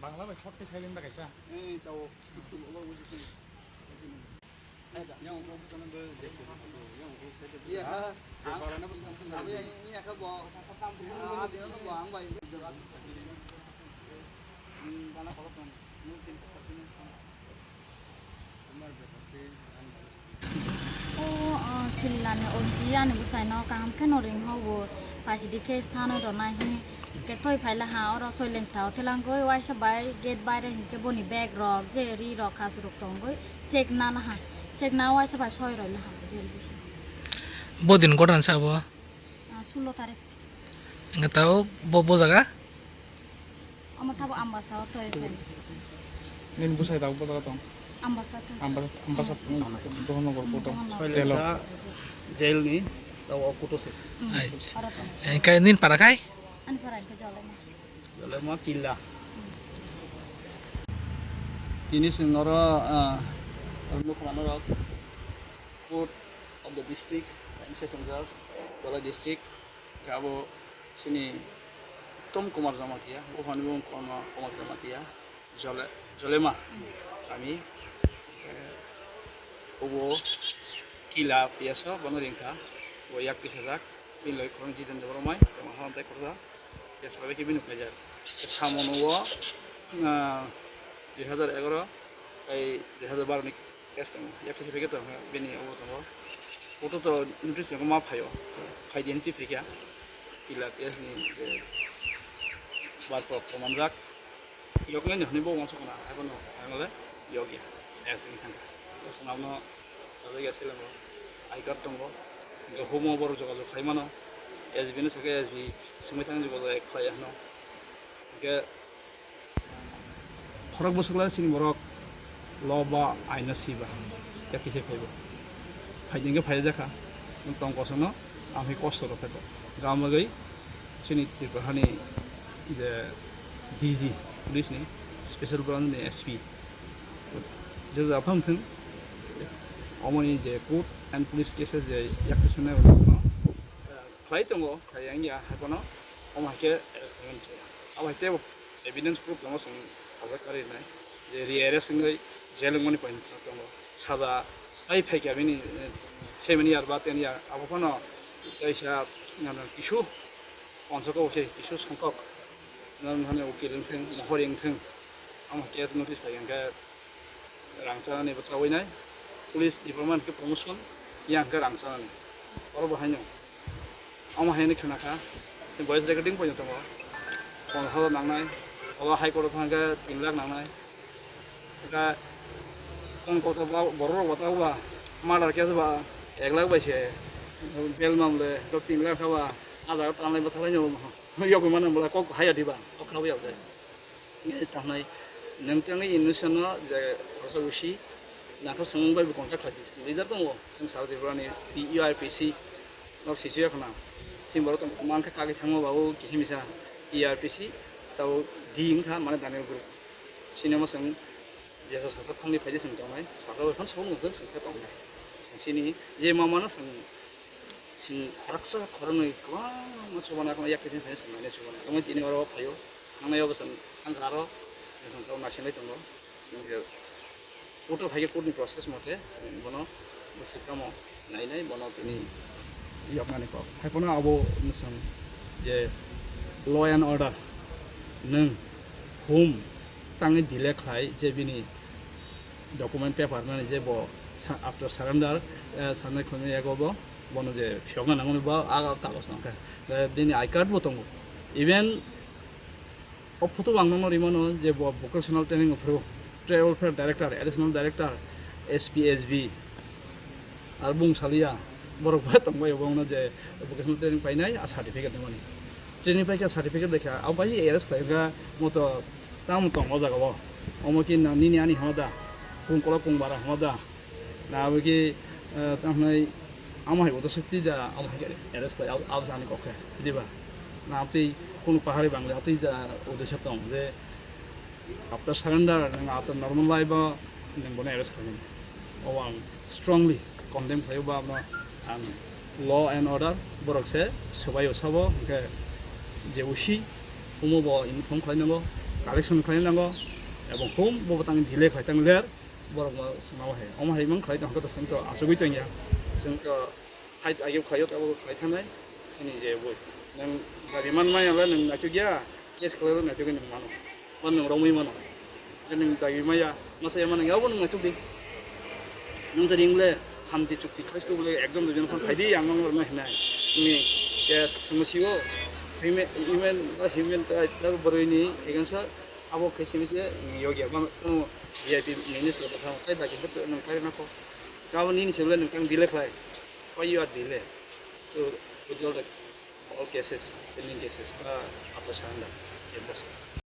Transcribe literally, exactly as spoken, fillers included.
Bangla bai short khe silent da kaisa. Eh, chao. Yang ukur sana be, yang ukur saya tu. Iya, ha. Ini aku bawa, aku bawa, ang bawa. Hmm, karena kalau kan, mungkin sepertinya. O, o, Killani O C ani bwsaino kaham kheno ring hao bo, paichidi case thanwi rwnai hi khe thoi phaila ha, oro soileng thao thwilangwi waisa bai gate baire hinkhe boni bag rok je ri rok khasu rok tongwi check na laha, check na waisa bai soi roi laha jail bisingo. Bo din goran sa bo? Ah, sullo tarik. Hingke tao bo, bo jaga? Omo tabo Ambasa o toi phai. Nini bwsai tabo bo jaga tong? Ambasa to. Ambasa, Ambasa, hmm, Dhoronogor koto. Dhoronogor. Jail o. Jail ni tabo o koto se. Hmm. Acha. Oro tong. Eh, kai nin para kai? Ani para ke jole ma. Jole ma Killa. Hmm. Tini sing oro, ah, oro nukmano rok. Court of the district, Session Judge, Dholai district, abo chini Uttom Kumar Jamatia, buphani mung kono Kumar Jamatia, Jole-, Jolema, kami, eh, obo Killa P S o, bono ringkha, bo yak tisajak, bini logi khorang Jiten Debbarma, tamo hamtai khorsa. Case bai khe bini khaijak. Samung o, ah, dui hazar egaroh tei dui hazar baroh ni case tongo. Yak kisa phaikhe tongo bini obo tongo. Photo to notice tongo ma phaio. Phaidi hinwi phaikha. Killa case ni je barpok manjak. Yoknai ni hwnwi bo uansukna, haiphano ang le yokya. Yak simi thangkha. Yak swnamno Tabuk ya seleng rok I card tongo. Hingke humo borok jogajog khai mano. S B ni sake S B swngwi thang jogajog khlai ya hwno. Hingke khorok bwswk lai chini borok lo ba aina si ba. Ya kisa phaibo. Phai hingke phai jakha. Nwng tong kosono ang hai kosto rok thai ko. Gam bagwi chini Tripura hani je D G police ni special branch ni S P. Je ja phang thung, omoni je court and police cases je yak kisa nai rok no, eh, khlai tongo, khlai yang ya, hai phano omo hai khe arrest khaimani se. Abo hai tei evidence proof tongo, chwng sajak kari nai, je re-arrest wngwi jail wngmani point tongo. Saja ai phai kha bini, eh, seven year ba ten year, abo phano kaisa, ano, kisu Ponsok kok se kisu songkok. Nang hani ukil wngthung, mohori wngthung. Omo case notice phai hwnkhe rang chanani bo chawi nai. Police department khe promotion, yang khe rang chanani. Oro bo haino. Omo haino khna kha. Voice recording poino tongo. Pondro hazar nangnai. Obo High Court o thangkhe tin lakh nangnai. Ka kon kota ba borok rok ba ta ba murder case ba ek lakh bai se, bail mamle do tin lakh ba a jaga tanglai bwtharlai no yogwi mano bwla kok haya diba o khna bai yokde. Tangnai nwng tangwi innocent no je khoroksa usi nangkha swngmung bai bo contact khlai di. Leader tongo chwng South Tripura ni T U R P C nok sisi ya khna. Sini borok tong mankha kagwi thangma ba o kisi misa T U R P C tabo di wngkha mane Daniel group. Sini omo chwng Jesa sarkar thangni phaidi chwng tongnai, sarkar bai phano saboni mungsa chwng khe tongnai. Chwng chini je ma mano chwng, chwng khoroksa khoroknwi kwbangma chubana, yakni phaidi chwng naina chubana. Tongwi tini oro phaio, thangnai obo chwng thangkha aro, chwng tong naisingwi tongo. Chwng khe court o phaikhe court ni process mote chwng bono bwswk tamo. Nainai bono tini yoknani kok. Haiphano abo nwswng je law and order nwng hum tangwi delay khlai je bini document paper nani je bo sa-, after surrender, eh, sanai khonwi yago bo bono je phiyokna nangmani bo a kagos nangkha. Eh, bini I card bo tongo. Even O photo ang nono rimano je bo vocational training o phuru, tribal welfare director, additional director, S P S B, ar bung salia, borok bai tongbai obo wngno je vocational training painai a certificate nangmani. Training paikha certificate bai kha, abo bai arrest khlaikha moto tamo tong o jaga o. Omo khe nini ani hwnda, kung kola kung bara hwnda. Na abo khe, eh, tamo hwnwi amo hai uddesho twi da, amo hai khe arrest khlai, abo, abo jani kok khe, diba? Na abo twi kunu pahari bangla twi da uddesho tong je after surrender, nwng after normal life o nwng bono arrest khlaimani. O ang strongly condemn khlaio ba abono ang law and order borok se swbaio sabo, hwnkhe je usi omo bo inform khlainango, Collection khlai nango, ebong hum bo tang delay khlai tang ler, borok ma swnamo hai. Omo hai mang khlai tang to sing to asugui tang ya. Sing to fight age khlai yo abo khlai thanai. Sini je bo. Nang dabi man maya le nang achuk ya, case khlai le achuk nang mano. Wan nang romui mano. Nang dabi maya, masa ya mano ya bo nang achuk di. Nwng tei ring le santi chukti khlai sto bole ekjon duijon phang khai di, ang nwng rwna hinai. Ni case sengmo siwo. Human, human, human ta boroi ni against abo khai simi se nwng yogya. Ba nwng V I P minister ba thang khai da ki nwng khai na ko. Ka bo nini se bole nwng tang delay khlai. Why you are delay to withdraw the all cases, pending cases, ba apa sanda.